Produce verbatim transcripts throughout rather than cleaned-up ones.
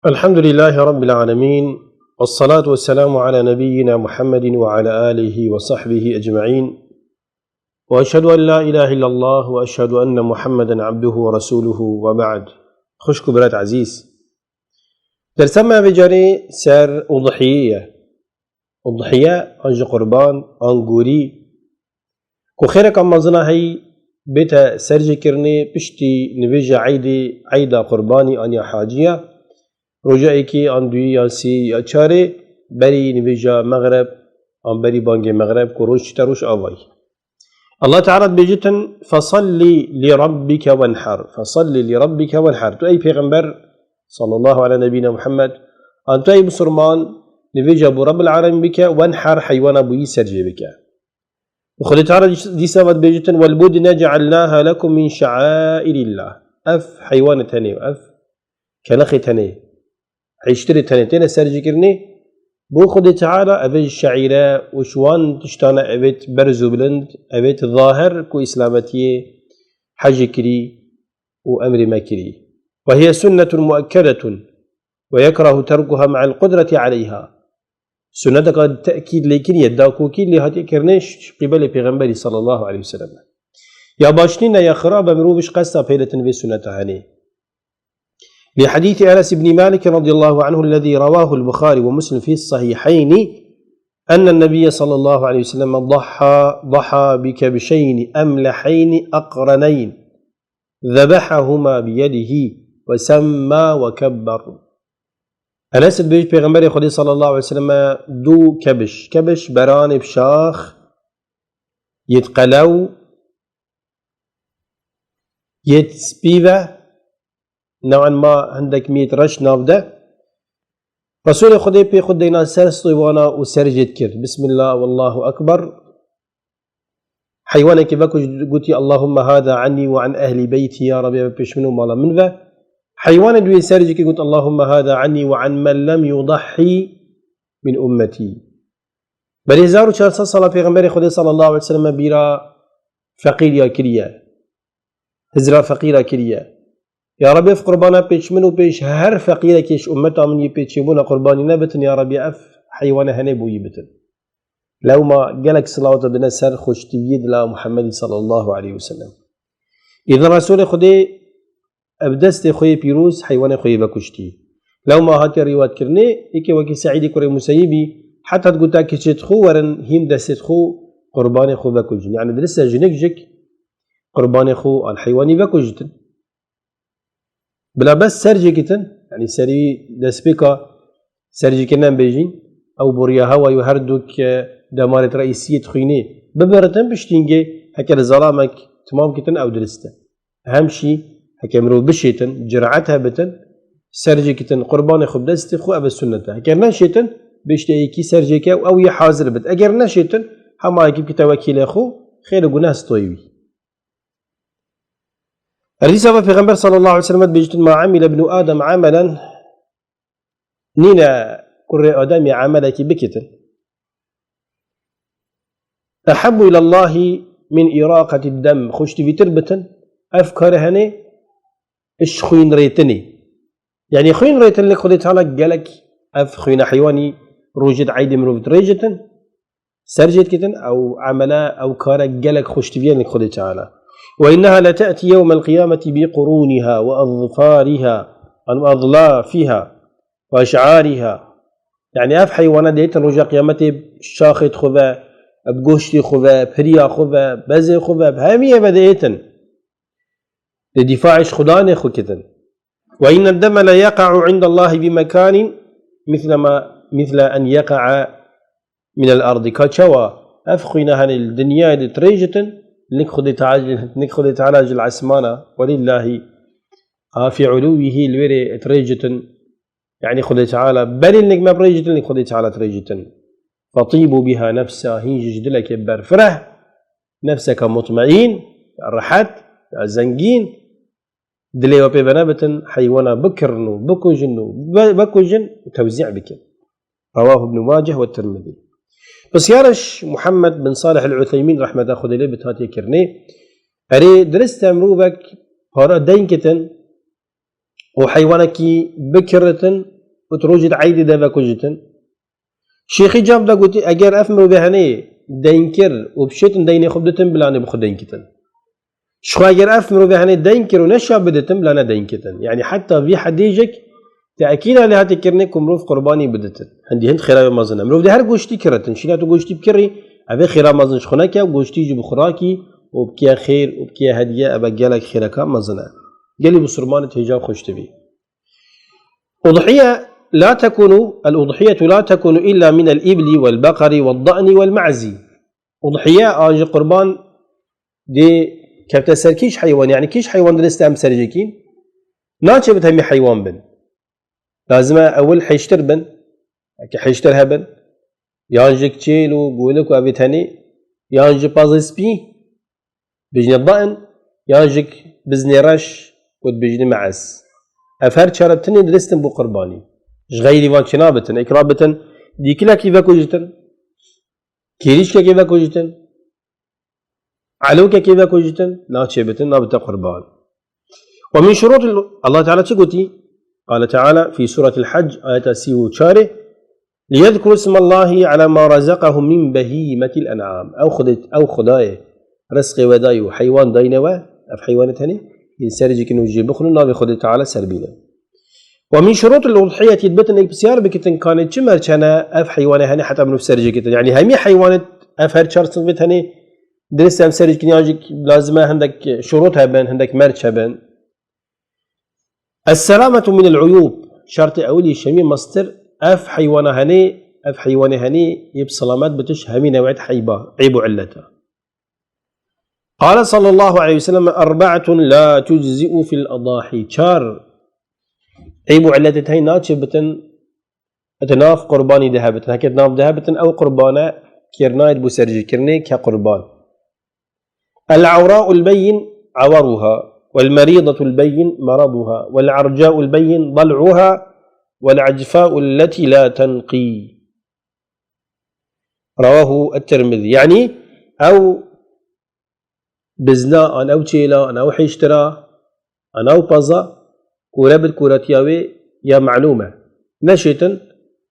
الحمد لله رب العالمين، والصلاة والسلام على نبينا محمد وعلى آله وصحبه أجمعين، وأشهد أن لا إله إلا الله وأشهد أن محمدا عبده ورسوله وبعد. Xwişk û birat ezîz. Dersa me vê carê ser Udhiyê ye. Udhiye, an jî qurban, an gorî, ku xêreka mezin a heyî bête serjêkirinê piştî nivêja eydê, eyda qurbanî an ya haciya, roja êkê an duyê ya sê ya çarê, berî nivêja mexreb an berî bangê mexreb ku roj çite roj avayî. Allah Teala dibêjitin, "Fesalli li rabbike wenher." "Fesalli li rabbike wenher." Tu ey pêxember, sallallahu ala nebîna Muhammed, an tu ey misilman, nivêja bo Rabbil Alemîn bike, wenher, heywana bo yî serjê bike. Û Xwedê Teala dîs-, dîsa ve dibêjitin, "Wel budne cealnaha lekum min şeairillah." Ev heywanê tenê, ev kelexê tenê, hêştirê tenê têne serjêkirinê. Bo Xwedê Teala ev ê şeîre û ji wan tiştane evêt berz û bilind, evêt zahir ku îslametiyê hecê kirî û emrê me kirî. "Ve hiye sunnetun muekkedetun ve yekrahu terkuha me'el qudreti aleyha." Sunneteka tekîd lê kiriye, dakokî lê hatiye kirinê ji qîbelê Pêxemberî sallallahu aleyhi ve sellem. Ya baş nîne ya xirab e, mirov ji qesta pêletin vê sunneta henê. Li hadîsî Enes ibn Malik radiyallahu anhu lezî ravahul Buxari ve Muslim fî sahîheyni, enne Nebiyye sallallahu aleyhi ve sellem dahha, dahha bi kebşeyni emleheyni aqreneyn. Zebehahuma bi yedihi ve semma ve kebber. Enes dibêje, Pêxemberê Xwedê sallallahu aleyhi ve sellem du kebiş, kebiş beranê bi şax, yêt qelew, yêt spî ve, newan ma hindek mîyêt reş nav de. Resulê Xwedê pê xwe deyna ser stoywana û serjê dikir. Bismillah, wallahu ekber. Heywanekî vekuj, gotî, "Allahümme hâzâ annî ve an ehlî beyti, ya Rabbi, ev pêş min û mala min ve." Heywanê duyê serjêkî got, "Allahümme hâzâ annî ve an men lem yudahhî min ummetî." Berê hezar û çar sed sala Pêxemberê Xwedê sallallahu aleyhi ve sellem bîra feqîriya kiriye. Hizra feqîra kiriye. Ya Rabbi, ev qurbana pêş min û pêş her feqîrekê ji ummeta min yê pê çêbûna qurbanî nebitin, ya Rabbi, ev heywane henê bo yî bitin. Lewma gelek silawata dine ser xweştiviyê dila Muhammedî sallallahu aleyhi ve sellem. Îdin Resulê Xwedê ev destê xwe yê pîroz heywanê xwe yê vekuştî. Lewma hatiye rîwayetkirinê, yekê wekî Seîdî kurê Museyibî, heta digota kiçêt xwe werin hîn destêt xwe qurbanê xwe vekujin. Yani dirist e jinik jik qurbanê xwe an heywanî vekujitin. Bila bes serjêkitin, yani serî destpêka serjêkirine bêjîn, ew boriya hewa û her du ke demarêt reîsiyê dixwînê bibiritin, piştîngê heke li zalamek timam kitin, ew dirist e. Hem jî heke mirov bişêtin, ciret hebitin, serjêkitin, qurbanê xwe bi destê xwe, ev e sunnet e. Heke neşêtin, bêjte yekî serjêke û ew yê hazir bit. Eger neşêtin, hema yekî bikite wekîlê xwe, xêr û guneh stoyê wî. Her dîsa ve Pêxember sallallahu aleyhi ve sellem dibêjtin, "Ma amile ibnu Adem amelen", nîne kurê Ademî emelekî bikitin, "ehabbu ilallahi min iraqetid dem", xweştivîtir bitin, ev kare henê, ji xwîn rêtinê. Yani xwîn rêtin li Xwedê Teala gelek ev xwîna heywanî rojê di eydê mirov dirêjitin, serjê dikitin, ew emele, ew kare gelek xweştiviye li Xwedê Teala. "Ve inneha lete'ti yewmel qiyameti bi quruniha ve azfariha, an ve azlafiha ve eş'ariha." Yani ev heywana dêtin roja qiyametê şaxê xwe ve, bi goştê xwe ve, piriya xwe ve, bezê xwe ve, bi hemiyê ve dêtin. Li dîfaê ji xudanê xwe kitin. "Ve inne deme le yeqa'u indallahi bi mekanin misle ma, misle en yeqa'a minel ardi." Ka çawa ev xwîna henê li dinyayê de dirêjitin, nik Xwedê Teala, nik Xwedê Teala ji li esmana, welillahi, a fi uluwihi, li wê rê dirêjitin, yani Xwedê Teala, berî nik me birêjitin, nik Xwedê Teala dirêjitin. Fetibu biha nefsa, hîn jî ji dilekê berfireh, nefseke mutmeîn, ya rehet, ya zengîn, dilê we pê venebitin, heywana bikirin û bikujin û ve-, vekujin û tewzî bikin. Rewahu Ibn Maceh ve Tirmidî. Pisyara ji Muhammed bin Salih el-Utheymîn, rehmeta Xwedê lê bit, hatiye kirinê, erê, dirist e mirovek para deyn kitin, û heywanekî bikiritin û di rojê di eydê de vekujitin. Şêxî cevab da gotî, eger ev mirovê henê deyn kir û bişêtin deynê xwe biditin, bila ne bi xwe deyn kitin. Ji xwe eger ev mirovê henê deyn kir û neşa biditin, bila ne deyn kitin. Yanî heta vî hedê jik tekîda lê hate kirinê ku mirov qurbanî biditin. Hindî hind xêra wê mezin e. Mirov dê her goştî kiritin. Şîna tu goştî bikirî, ev ê xêra mezin ji xwe neke, goştî jî bi xwe rakî û bikê xêr û bikê hediye, ev e gelek xêreka mezin e. Gelî bisurmanê têjan xweş dibî. Udhiye la tekunu, el udhiyyetu la tekunu illa min el ibli vel bakari vel da'ni vel ma'zi. Udhiye an jî qurban dê kevte ser kîş heywan, yanî kîş heywan dirist em serjekîn. Naçe bi temî heywan bin. Lazim e ewil hêştir bin. Eke hêştir hebin. Yan jik çêl û golik û evê tenê. Yan ji pazê spî. Bijne dain. Yan jik biznê reş û dibijne me'ez. Ev her çare tinê diristin bo qurbanî. Ji xeyrî van çênabitin. Êk rabitin dîkilekî vekujitin. Kêrîşkekê vekujitin. Elokekê vekujitin. Naçêbitin, nabite qurban. Ve min şurût, Allah Teala çi gotî? Qale Teala fî sûretil Hac, ayeta sî û çarê, "Liyezkuru ismallahi ala ma razaqahum min behîmetil en'am." Ew Xwedê, ew Xwedayê rizqê we dayî û heywan dayîne we, ev heywanê tenê, yên serê jê kin û jê bixwin û navê Xwedê Teala ser bîne. Ve min şurûtil udhiyetî, dibitin êk pisyar bikitin, kanê çi merç hene ev heywanê hene heta mirov serê jê kitin. Yanî hemî heywanê ev her çar sinfê tenê dirist em serê jê kitin, yan jî lazim e hindek şurût hebin, hindek merç hebin. Es-selametu minel uyûb. Şertê ewilî şemî mestir, ev heywana henê, ev heywanê henê yê bi selamet bitiş hemî newet heyba, eyb û illeta. Qale sallallahu aleyhi ve sellem, "Erbe'etun la tujzi'u fil adahi." Çar eyb û illetê tey naçê bitin, di nav qurbanî de hebitin. Heke di nav de hebitin, ew qurbane kêr nayêt bo serjêkirinê ke qurban. El-awra'ul beyyin awaruha, vel-maridatul beyyin maraduha, vel-arca'ul beyyin dal'uha, vel-acfa'ul leti la tenqî. Rawahu et-Tirmidî. Yanî ew bizna, an ew çêla, an ew hêştira, an ew paza, kore bit, koretiya wê ya melûm e. Neşêtin,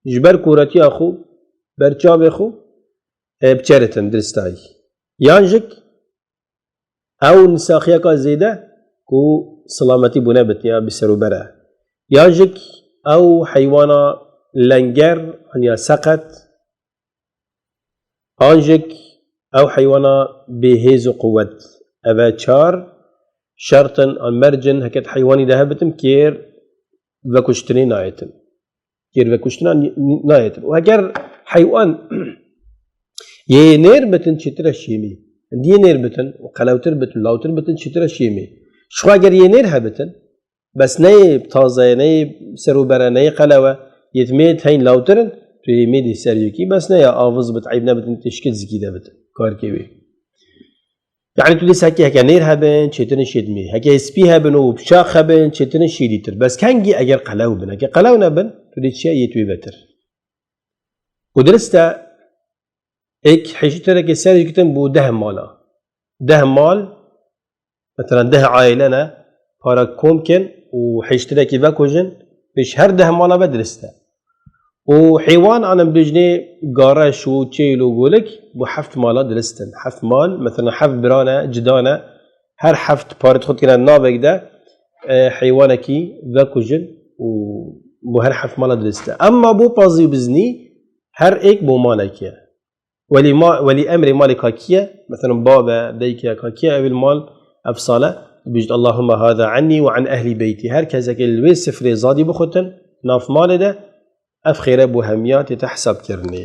ji ber koretiya xwe, ber çavê xwe, e, biçeritin diristayî. Yan jik ew nisaxiyeka zêde ku silametî bûne bit ya bi ser û bere. Yan jik ew heywana lenger, an ya seqet, an jik ew heywana bêhêz û quwet. Ev e çar şert in an merc in heke di heywanî de hebitin kêr vekuştinê nayêtin. Kêr vekuştina n-, n-, nayêtin. Û eger heywan yê nêr bitin çêtir e şêmê. Hindî yê nêr bitin û qelewtir bitin, lawtir bitin çêtir e şêmê. Ji xwe eger yê nêr hebitin, bes neyê taze ye, neyê ser û bere, neyê qelewe, yê di mê teyn lawtir in, tu yê mê dî ser yekî, bes ne ya aviz bit, eyb nebit, tê şikil zikî de bit, karkê wê. Yani tu dî sekê heke nêr hebin, çêtirin şêdmê. Heke spî hebin û bişax hebin, çêtirin şîrîtir. Bes kengî eger qelew bin. Heke qelew nebin, tu dî çiye yê tu yê betir. Û dirist e, êk hişîtireke ser gitin bû deh mala. Deh mal, Mesela deh aile ne, para kom kin û hêştirekî vekujin, pêş her deh mala ve dirist e. Û heywan anin bijnê gareş û çêl û golik, bu heft mala dirist in. Heft mal, mesela heft birane, cidane, her heft parê xwe dikine navek de, e, heywanekî vekujin û bu her heft mala dirist e. Emma bu pazî biznî her êk bo malekî ye. Welî ma-, welî emrê malê kakî ye, mesela bav e, dayik e, kakî ye, ew ê li mal ev sale dibêjit, "Allahumma hâzâ annî ve an ehlî beyti." Her kesek ê li wê sifrê zadî bixutin, nav malê de, ev xêre bo hemiya tête hesabkirinê.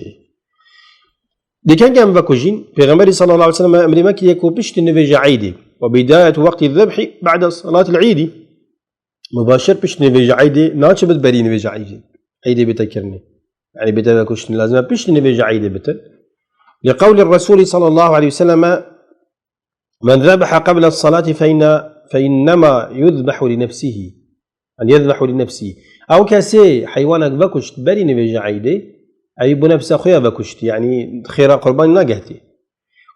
Dî kengî em vekujîn, Pêxemberî sallallahu aleyhi ve sellem emrê me kiriye ku piştî nivêja Eydê, ve bidayet wextî zebhî ba'de salatil Eydî. Mubaşir pişt nivêja Eydê naçe bit berî nivêja Eydê. Eydê bête kirinê. Yani bête vekuştinê lazim e pişt nivêja Eydê bitin. Li qewlî Resûlî sallallahu aleyhi ve selleme, "Men zebeha qebla salati fe inne, fe innema yuzbehu li nefsihi." Yani yezbehu li nefsihi. Ew kesê heywanek vekuşt berî nivêja Eydê, ew bo nefsa xwe ya vekuşt. Yani xêra qurbanî nagehtî.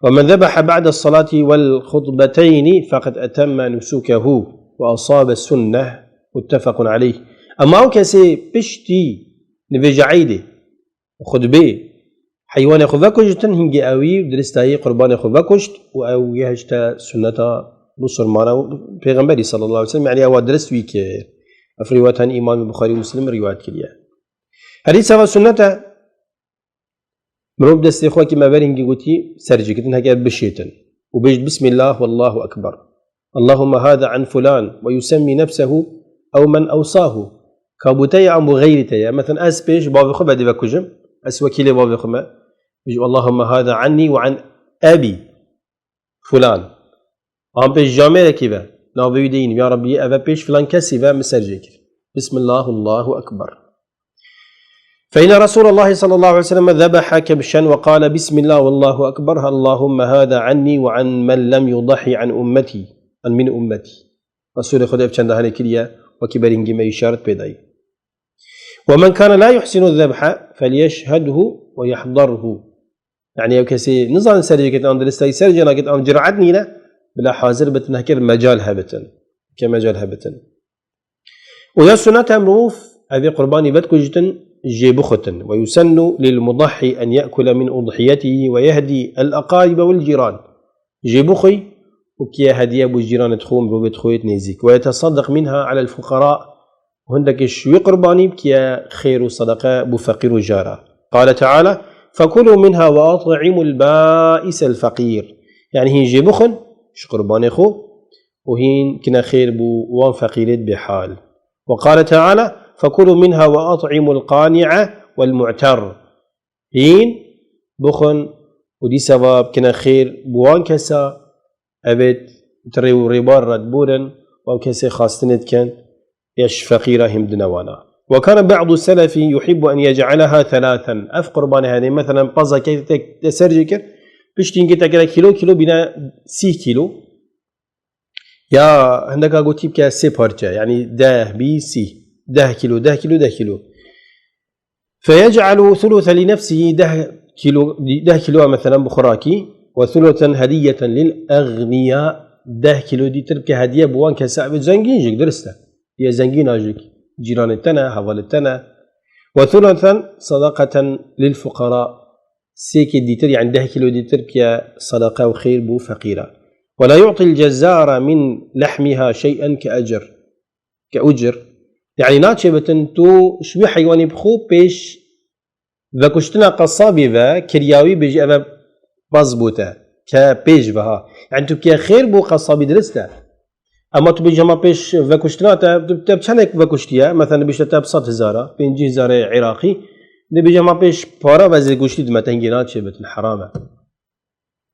"Ve men zebeha ba'de salati vel hutbeteyni feqed etemme nusukehu ve asabe sunneh متفق عليه. Ema ew kesê piştî nivêja Eydê, xutbê, heywanê xwe vekujtin, hingê ewî diristayî qurbanê xwe vekuşt û ew gehişte sunneta musulmana û Pêxemberî sallallahu aleyhi ve sellem, yani ewa dirist wî kir. Ev rîwayet hene Îmamê Buxarî û Muslim rîwayet kiriye. Herî sava sunnet e, mirov destê xwe ki me verîngî gotî ser jê kitin, heke bişêtin û bêjt: "Bismillah, wallahu ekber. Allahümme hâzâ an fulân ve yusemmî nefsehu ew men ewsâhu." Ka bo te ye an bo xeyrî te ye. Meten ez pêş bavê xwe vedê vekujim, ez wekîlê bavê xwe me. Bêjim: "Allahümme hâzâ annî ve an ebî fulân." An pêş camêrekî ve, navê wî deyîn, ya Rabbî, eve pêş filan kesî ve min ser jê kir. Bismillah, Allahu Ekber. فإن رسول الله صلى الله عليه وسلم ذبح كبشا وقال: "بسم الله والله أكبر، اللهم هذا عني وعن من لم يضح عن أمتي، عن من أمتي." Resulê Xwedê ev çenda hene kiriye, wekî berîngî me îşaret pê dayî. "ومن كان لا يحسن الذبح فليشهده ويحضره." Yani ew kesê nizane ser jê ket an diristayî ser jê naket an ciraet nîne, bila hazir bitin, heke mecal hebitin. Heke mecal hebitin. Û ya sunnet e mirov evê qurbanî vedkujitin, jê bixutin. "ويسن للمضحي أن يأكل من أضحيته ويهدي الأقارب والجيران." Jê bixwî û kiye hediye bo cîranê xwe, mirovê xwe yêt nêzîk. "ويتصدق منها على الفقراء." Hindekî ji wî qurbanî bikiye xêr û sedeqe bo feqîr û jara. قال تعالى: "فكلوا منها وأطعموا البائس الفقير." Yani hîn jê bixwin ji qurbanê xwe û hîn kine xêr bo wan feqîrêt bêhal. وقال تعالى: "فكلوا منها وأطعموا القانع والمعتر." Hîn bixwin û dîsa va bikine xêr bo wan kesa, ebêt di rê û rêbar re diborin û ew kesê xastinê dikin, ya ji feqîra hîn dine wana. "وكان بعض السلف يحب أن يجعلها ثلاثا." Ev qurbanê hene, meselen, paza kê te, te ser jê kir, piştî hingê te kire kîlo, kîlo bîne sî kîlo. Ya hindeka gotî bike sê parçe, yani deh, bî, sî. Deh kîlo, deh kîlo, deh kîlo. "فيجعل ثلثا لنفسه", deh kîlo, deh kîlo, meselen, bi xwe rakî, "وثلثا هدية للأغنياء", deh kîlo dîtir bike hediye bo wan kesa evê zengîn jî, dirist e. Yê zengîna jî, cîranê te ne, hevalê te ne. "وثلثا صدقة للفقراء", sêkê dîtir, yani deh kîlo dîtir bike sedeqe û xêr bo feqîra. "ولا يعطي الجزار من لحمها شيئا كأجر." Ke ucir. Yani naçê bitin tu ji wî heywanî bi xwe pêş vekuştina qesabî ve kirya wî bêjî eve baz bû te. Ke pêş ve ha. Yani tu ke xêr bû qesabî dirist e. Ema tu bêjî hema pêş vekuştina te, tu te bi çendek vekuştiye? Mesela bêjte te bi sed hezara, pêncî hezarê Iraqî. Dê bêjî hema pêş para ve zê goştî dime te hingê naçê bitin, heram e.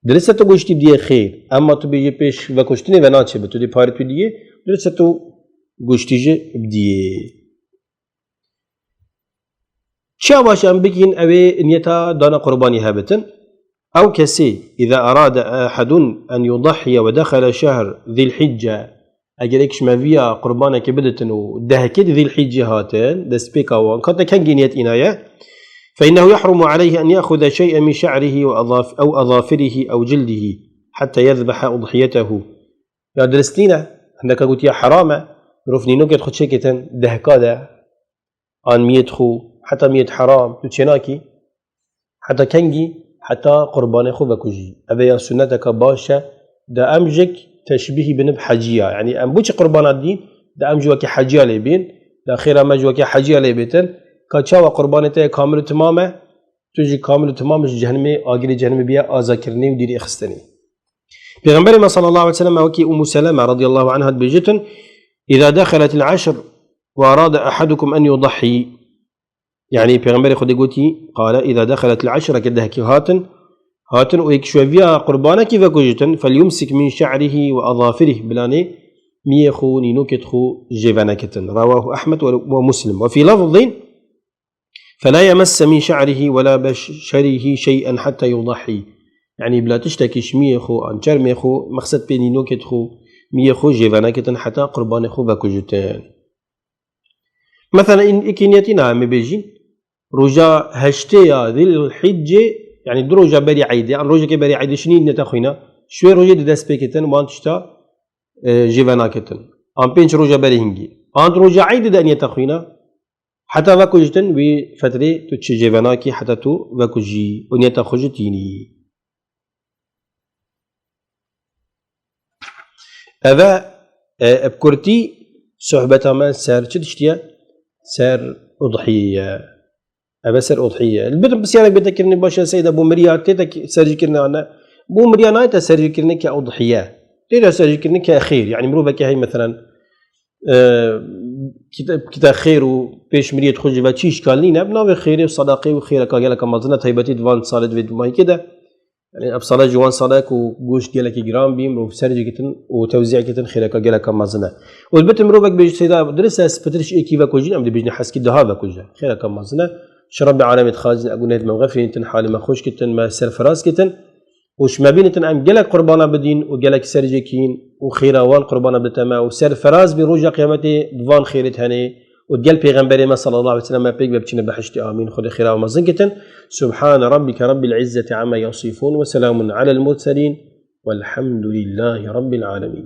Dirist e tu goştî bidiyê xêr. Ema tu bêjî pêş vekuştinê ve naçê bi tu dê parê tu diyê. Dirist e tu goştî jî bidiyê. Çawa baş em bikîn evê niyeta dana qurbanî hebitin? Ew kesê, "إذا أراد أحد أن يضحي ودخل شهر ذي الحجة", eger êk ji me viya qurbanekê biditin û dehkê di Zîlhîccê hatin, destpêka wan, kate kengî niyet îna ye? "فإنه يحرم عليه أن يأخذ شيئا من شعره وأظاف-، أو أظافره أو جلده حتى يذبح أضحيته." Ya diristî ne, hindeka gotiye heram e, mirov nînokêt xwe çêkêtin dehka de, an miyêt xwe, heta miyêt heram, tu çênakî, heta kengî, heta qurbanê xwe vekujî. Ev ê ya sunneteka baş e, da em jik teşbîhî binin bi heciya. Yani em bo çi qurbana dîn, da em jî wekî heciya lê bên, da xêra me jî wekî heciya lê bêtin, ka çawa qurbanê te yê kamil û timam e, tu jî kamil û timam ji cehenimê, agirê cehenimê biye azakirinê û dîrê xistinê. Pêxemberê me sallallahu aleyhi ve sellem wekî Ummu Seleme radiyallahu anha dibêjitin, "إذا دخلت العشر وأراد أحدكم أن يضحي." Yani Pêxemberê Xwedê gotî, qale, "إذا دخلت العشر", ke dehkî hatin, hatin û êk ji we viya qurbanekî vekujitin, "فليمسك من شعره وأظافره", bilanê miyê xwe, nînokêt xwe jê venekitin. رواه أحمد و-، ومسلم. وفي لفظ: "فلا يمس من شعره ولا بشره شيئا حتى يضحي." Yani bila tiştekî ji miyê xwe an çermê xwe, mexsed pê nînokêt xwe, miyê xwe jê venekitin heta qurbanê xwe vekujitin. Mesela, în-, ikî niyetî na em ê bêjîn, roja heştê ya Zîlhîccê, yani du roja berî Eydê, an rojekê berî Eydê şinî niyeta xwe îna, ji wê rojê di dest pê ketin, wan tişta, e, jê venaketin. An pênc roja berî hingî. An roja Eydê de niyeta xwîna, heta vekujitin wî fetrê tu çi jê venakî, heta tu vekujî û niyeta xwe ji tînî. Eve, e, bi kurtî sohbeta me ser çi tiştiye? Ser udhiye. Eve ser udhiye. Elbet pisyarek bête kirinê, baş e, seyda bo miriya tê te serjîkirinê an ne? Bo miriya nayê te serjîkirinê ke udhiye. Tê te serjîkirinê ke xêr. Yani mirovekê hey, meselen, e, kite, kite xêr û pêş miriyê xwe ji ve çi îşkal nîne. Bi navê xêrê û sadaqê û xêreka geleka mezin e, taybetî di van salê, di vê dumahîkê de. Yani ev sala ji wan sala ku goşt gelekî giran bî, mirov serjî gitin û tewzî kitin, xêreka geleka mezin e. Û elbet mirovek bêjî seyda dirist e, ez pitir ji êkî vekujîn, em dibêjin heskî daha vekuje. Xêreka mezin e. Ji Rebbê alemê dixwazin, e, gunehê me xefînitin, halê me xweş kitin, me serfiraz kitin. Û ji me bînitin em gelek qurbana bidîn û gelek serjêkîn û xêra wan qurbana bidite me û serfiraz bî roja qiyametê bi van xêrê tenê û gel pêxemberê me sallallahu aleyhi ve sellem me pêk ve biçîne behiştê. Amîn. Xwedê xêra we mezin kitin. Subhane rabbike rabbil izzeti amma yasifun ve selamun alel murselin velhamdülillahi rabbil alemin.